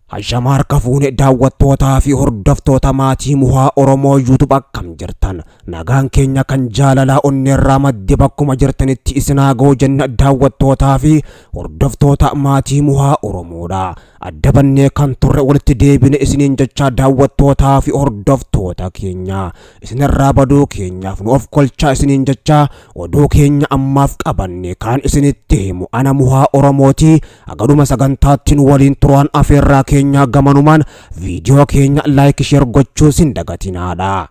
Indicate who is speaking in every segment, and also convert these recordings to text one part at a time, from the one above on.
Speaker 1: Hashama harka fuune daawwattootaa fi hordoftoota maatii Muhaa Oromoo YouTube, akkam jirtan? Nagaan keenya kan jaalalaa onneerraa madde bakkuma jirtanitti isin haa ga'u jenna. Daawwattootaa fi hordoftoota maatii Muhaa Oromoodha. Adda bannee kan turre walitti deebine isiniin jechaa, daawwattootaa fi hordoftoota keenya isinirraa baduu keenyaaf nu of kolchaa isiniin jechaa, oduu keenya ammaaf qabanne kaan isinitti himu ana Muhaa Oromooti. Hagadhuma sagantaatti nu waliin turaan afeerraa keenya. Gamanumaan viidiyoo keenya like, share gochuu sin dagatinaadha.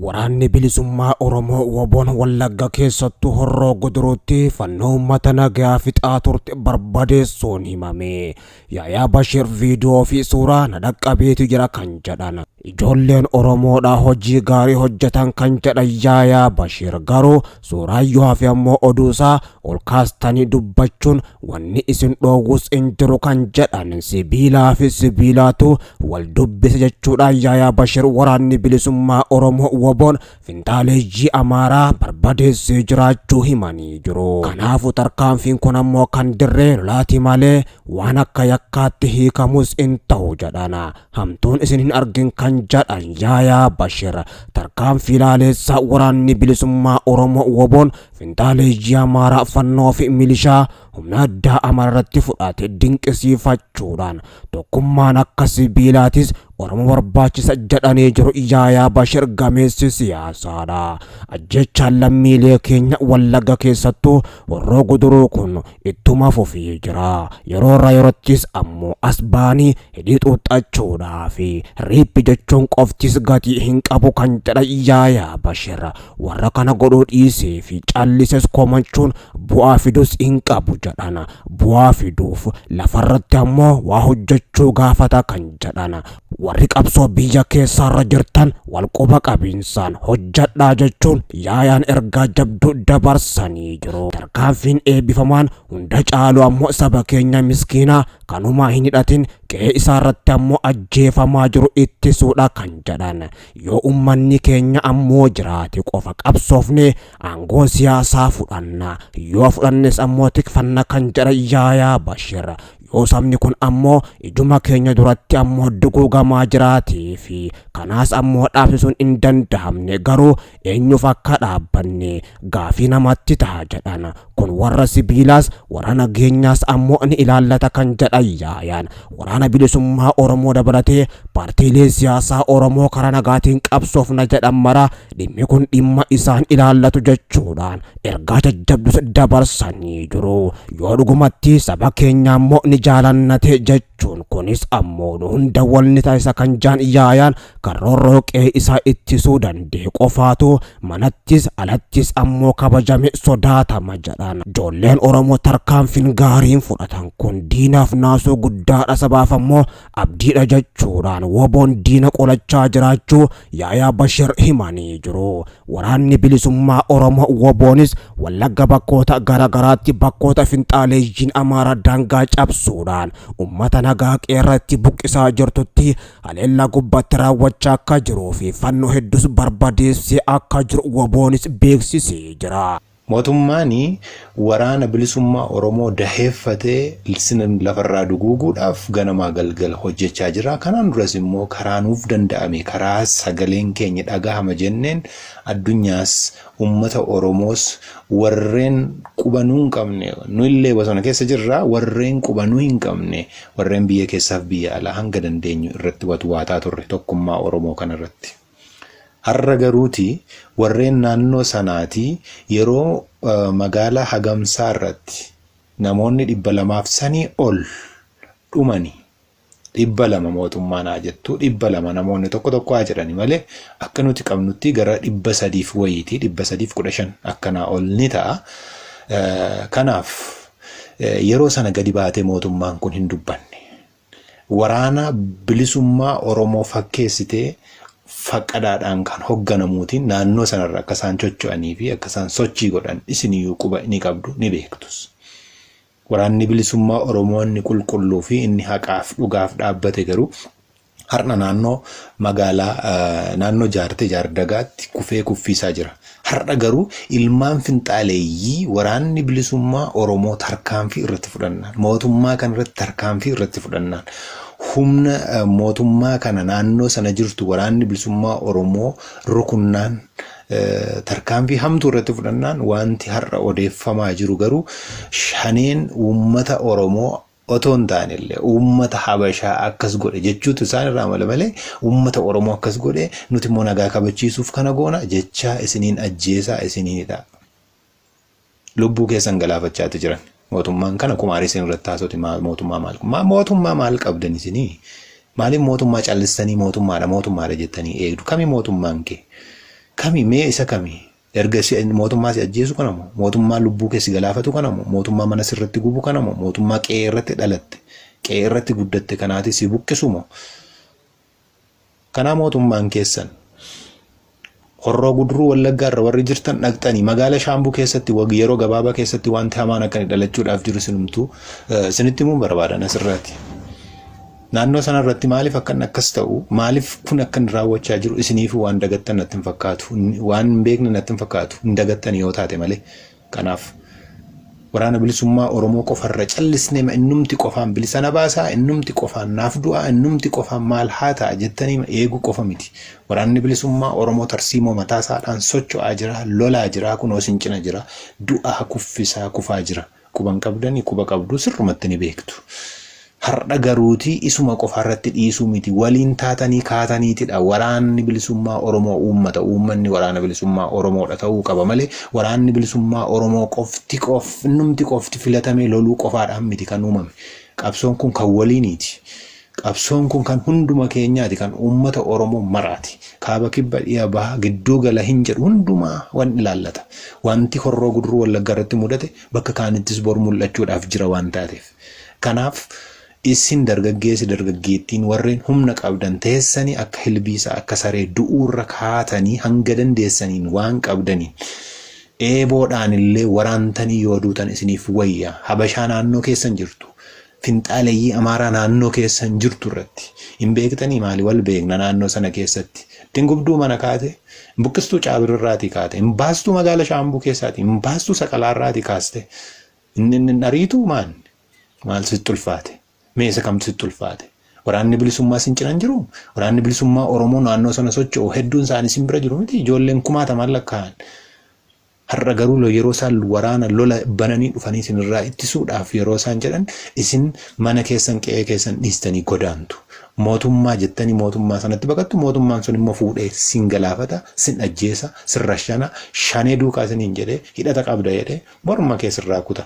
Speaker 1: Waraanni bilisummaa Oromoo WBOn Wallagga keessattuu Horroo Guduruutti fannoo uummata nagaa fixaa turte barbadeessuun himame. Yaayaa Bashir viidiyoo fi suuraa na dhaqqabeetu jira kan jedhan. Ijoolleen Oromoodha hojii gaarii hojjetan kan jedhan Yaayaa Bashir, garuu suuraa yoo hafe ammoo oduusaa ol kaastanii dubbachuun wanni isin dhoowwus hin jiru kan jedhan, sibiilaa fi sibiilaatu wal dubbise jechuudhaan Yaayaa Bashir waraanni bilisummaa Oromoo WBOn finxaaleeyyii Amaaraa barbadeessee jiraachuu himanii jiru. Kanaafuu tarkaanfiin kun ammoo kan dirree lolaati malee waan akka yakkaatti hiikamus hin ta'u jedhan. Hamtuun isin hin argin kan jedhan Yaayaa Bashir, tarkaanfii laaleessaa waraanni bilisummaa Oromoo WBOn finxaaleeyyii Amaaraa fannoo fi milishaa humna addaa Amaaraa irratti fudhate dinqisiifachuudhaan, tokkummaan akka sibiilaatis Oromoo barbaachisa jedhanii jiru Yaayaa Bashir gameessi siyaasaadha. Ajjechaan lammiilee keenya Wallagga keessattuu Horroo Guduruu kun ittuma fufee jira. Yeroo irraa yerottis ammoo as baanii hidhii xuuxxachuudhaa fi RIP jechuun qoftis gatii hin qabu kan jedhan Yaayaa Bashir, warra kana godhuu dhiisee fi callises komachuun bu'aa fidus hin qabu jedhan. Bu'aa fiduuf lafarratti ammoo waa hojjechuu gaafata kan jedhan, warri qabsoo biyya keessaarra jirtan wal quba qabiinsaan hojjadhaa jechuun Yaayaan ergaa jabduu dabarsanii jiru. Tarkaanfiin eebbifamaan hunda caalu ammoo saba keenya miskiinaa kanumaa hin hidhatin qe'ee isaarratti ammoo ajjeefamaa jiru ittisuudha kan jedhan. Yoo ummanni keenya ammoo jiraate qofa qabsoofne aangoo siyaasaa fudhanna. Yoo fudhannes ammoo tikfanna kan jedhan Yaayaa Bashir, yoo sabni kun ammoo ijuma keenya duratti ammoo duguugamaa jiraatee fi kanaas ammoo dhaabsisuun hin danda'amne, garuu eenyuuf akka dhaabbanne gaafii namatti ta'a jedhan. Kun warra sibiilaas warra nageenyaas ammoo ni ilaallata kan jedhan Yaayaan, waraana bilisummaa Oromoo dabalatee paartiilee siyaasaa Oromoo karaa nagaatiin qabsoofna jedhan mara dhimmi kun dhimma isaan ilaallatu jechuudhaan ergaa jajjabdus dabarsanii jiru. Yoo dhugumatti saba keenya ammoo ni jaalannate jechuun, kunis ammoo nu hunda wal ni taasisa kan jaan Yaayaan, kan roorroo qe'ee isaa ittisuu danda'e qofaatu manattis alattis ammoo kabajame sodaatama jedhan. Ijoolleen Oromoo tarkaanfiin gaariin fudhatan kun diinaaf naasuu guddaadha, sabaaf ammoo abdiidha jechuudhaan WBOn diina qolachaa jiraachuu Yaayaa Bashir himanii jiru. Waraanni bilisummaa Oromoo WBOnis Wallagga bakkoota garaagaraatti bakkoota finxaaleeyyiin Amaaraa daangaa cabsuudhaan uummata nagaa qeerratti buqqisaa jirtutti haleellaa gubbaatti raawwachaa akka jiruu fi fannoo hedduus barbadeessee akka jiru WBOnis beeksisee jira.
Speaker 2: Mootummaan waraana bilisummaa Oromoo daheeffatee lafarraa duguuguudhaaf ganamaa galgala hojjechaa jira. Kanaan duras immoo karaa nuuf danda'ame, karaa sagaleen keenya dhagahama jenneen, addunyaas uummata Oromoos warreen qubanuu hin qabne, nu illee bosona keessa jirra, warreen qubanuu hin qabne, warreen biyya keessaaf biyya alaa hanga dandeenyu irratti watwaataa turre tokkummaa Oromoo kanarratti. Har'a garuuti warreen naannoo sanaatii yeroo magaalaa Hagamsaa irratti namoonni 200f sanii ol dhumani, 200 mootummaan haa jettu, 200 namoonni tokko tokko haa jedhani malee, akka nuti qabnutti gara 300f wayiiti, 315 akkanaa ol ni ta'a. Kanaaf yeroo sana gadi baatee mootummaan kun hin dubbanne. Waraana bilisummaa Oromoo fakkeessitee Faqqadaadhaan kan hogganamuutiin naannoo sanarra akka isaan chocho'anii fi akka isaan sochii godhan isiniyyuu quba ni qabdu, ni beektus. Waraanni bilisummaa Oromoo inni qulqulluu fi inni haqaaf dhugaaf dhaabbate garuu har'a naannoo magaalaa naannoo Jaartee Jaardagaatti kufee kuffiisaa jira. Har'a garuu ilmaan finxaaleeyyii waraanni bilisummaa Oromoo tarkaanfii irratti fudhannaan, mootummaa kanarratti tarkaanfii irratti fudhannaan, Humna mootummaa kana naannoo sana jirtu waraanni bilisummaa Oromoo rukunnaan tarkaanfii hamtuu irratti fudhannaan wanti har'a odeeffamaa jiru garuu shaneen uummata Oromoo otoo hin taane illee uummata Habashaa akkas godhe jechuutu isaan irraa mala malee uummata Oromoo akkas godhe nuti immoo nagaa kabachiisuuf kana goona jechaa isiniin ajjeesaa isiniinidha. Lubbuu keessan galaafachaati jiran. Mootummaan kana kumaarii isin irratti haasoti mootummaa maal mootummaa maal qabdan isinii? Maaliif mootummaa callistanii mootummaadha mootummaadha jettanii eegdu? Kami mootummaan kee? Kami mee isa kami? Erga mootummaa si ajjeesu kana moo? Mootummaa lubbuu kee si galaafatu kana moo? Mootummaa mana sirratti gubu kana moo? Mootummaa qe'ee irratti dhalatte, qe'ee irratti guddatte kanaati si buqqisu moo? Kanaa mootummaan keessan. Horroo Guduruu Wallaggaa irra warri jirtan dhaqxanii magaala Shaambuu keessatti yeroo gabaabaa keessatti wanti hamaan akka inni dhalachuudhaaf jiru isinumtuu isinitti himuun barbaadan asirraati. Naannoo sana irratti maaliif akka inni akkas ta'u maaliif kun akka inni raawwachaa jiru isiniifuu waan dagattan natti hin fakkaatu waan hin beekne natti hin fakkaatu hin dagattan yoo taate malee. Kanaaf Waraana Bilisummaa Oromoo qofarra callisnee innumti qofaan bilisa na baasaa, innumti qofaan naaf du'aa, innumti qofaan maal haa ta'a jettanii eeguu qofa miti. Waraanni Bilisummaa Oromoo tarsiimoo mataa isaadhaan socho'aa jira, lolaa jira, kunoo isin cina jira, du'aa kuffisaa kufaa jira. Quba hin qabdanii quba qabduu sirrumatti ni beektu. Har'a garuutii isuma qofaarratti dhiisuu miti waliin taatanii kaataniitidha waraanni bilisummaa Oromoo uummata uummanni waraana bilisummaa Oromoodha ta'uu qaba malee waraanni bilisummaa Oromoo qofti innumti qofti filatamee loluu qofaadhaan miti kan uumame. Qabsoon kun kan waliiniiti. Qabsoon kun kan hunduma keenyaati kan uummata Oromoo maraati. Kaaba kibba dhiya baha gidduu gala hin jedhu hundumaa wan ilaallata. Wanti Horroo Guduruu Wallaggaa irratti mudate bakka kaanittis bor mul'achuudhaaf jira waan taateef. Kanaaf isin dargaggeessi dargaggeettiin warreen humna qabdan teessanii akka hilbiisa akka saree du'uurra kaatanii hanga dandeessaniin waan qabdaniin eeboodhaan illee waraantanii yoo duutan isiniif wayya. Habashaa naannoo keessan jirtu finxaaleyyii Amaaraa naannoo keessan jirtu irratti hin beektanii maali wal beekna naannoo sana keessatti. Ittiin gubduu mana kaate, hin buqqistuu caabirrirraatii kaate, hin baastuu magaala Shaambuu keessaatii, hin baastuu Saqalaarraatii kaaste. Inni hin ariituu maal? Maal sitti ulfaate? Mee isa kamtu sitti ulfaate? Waraanni bilisummaa sin cina hin jiruu? Waraanni bilisummaa Oromoo naannoo sana socho'u hedduun isaanii sin bira jiru miti? Ijoolleen kumaatamaan lakkaa'an. Har'a garuu yeroo isaan waraana lola bananii dhufanii isinirraa ittisuudhaaf yeroo isaan jedhan isin mana keessan qe'ee keessan dhiistanii godaantu. Mootummaa jettanii mootummaa sanatti baqattu mootummaan sun immoo fuudhee sin galaafata, sin ajjeesa, sin rashana, shanee duukaa isiniin jedhee hidhata qabda jedhee morma kee sirraa kuta.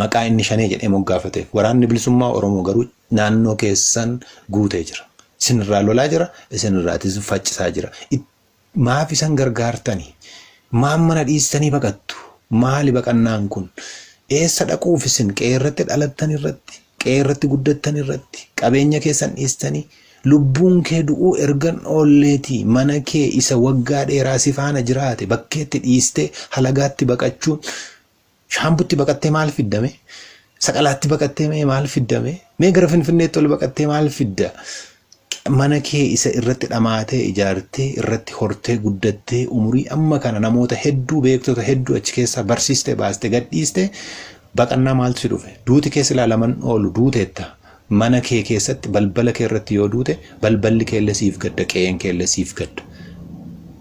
Speaker 2: Maqaa inni shanee jedhee moggaafateef. Waraanni bilisummaa Oromoo garuu naannoo keessan guutee jira. Isinirraa lolaa jira, isinirraatis faccisaa jira. Maaf isan gargaartani? Maaf mana dhiistanii baqattu? Maali baqannaan kun? Eessa dhaquuf isin qe'ee irratti dhalattan irratti, qe'ee irratti guddattan irratti, qabeenya keessan dhiistanii lubbuun kee du'uu ergan oolleetii mana kee isa waggaa dheeraa si faana jiraate bakkeetti dhiistee halagaatti baqachuun Shaambutti baqattee maal fidda mee? Saqalaatti baqattee mee maal fidda mee? Mee gara Finfinneetti ol baqattee maal fidda? Mana kee isa irratti dhamaatee ijaartee irratti hortee guddattee umurii amma kana namoota hedduu beektota hedduu achi keessaa barsiistee baastee gadhiistee baqannaa maaltu si dhufe? Duuti kee silaa laman oolu duuteetta. Mana kee keessatti balbala kee irratti yoo duute balballi kee illee siif gadda qe'een kee illee siif gadda.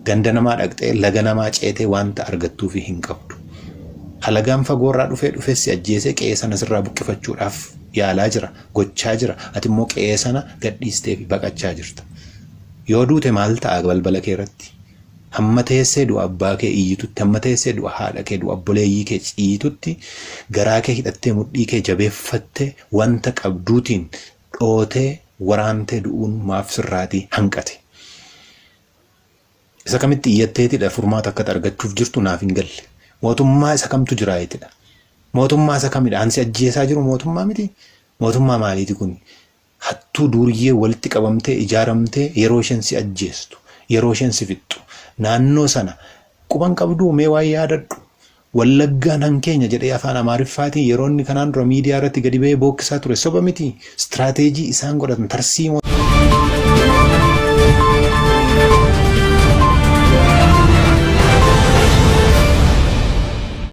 Speaker 2: Ganda namaa dhaqxee laga namaa ceetee wanta argattuufi hin qabdu. Halagaan fagoorraa dhufee dhufee si ajjeesee qe'ee sana sirraa buqqifachuudhaaf yaalaa jira, gochaa jira. Ati immoo qe'ee sana gadhiistee fi baqachaa jirta. Yoo duute maal ta'a balbala kee irratti? Hamma teessee du'a abbaa kee iyyitutti, hamma teessee du'a haadha kee, du'a obboleeyyii kee iyyitutti, garaa kee hidhattee mudhii kee jabeeffattee wanta qabduutiin dhootee waraantee du'uun maaf sirraatii hanqate? Isa kamitti iyyatteetidha furmaata akkati argachuuf jirtu naaf hin galle. Mootummaa isa kamtu jiraayitidha? Mootummaa isa kamidha? Ansi ajjeesaa jiru mootummaa miti? Mootummaa maaliiti kuni? Hattuu duuriyyee walitti qabamtee ijaaramtee yeroo isheen si ajjeestu, yeroo isheen si fixxu, naannoo sana quban qabduu mee waan yaadadhu. Wallaggaan hankeenya jedhee afaan Amaariffaatiin yeroo inni kanaan dura miidiyaa irratti gadi ba'ee bookkisaa ture soba miti. Istiraateejii isaan godhatan tarsiimoo.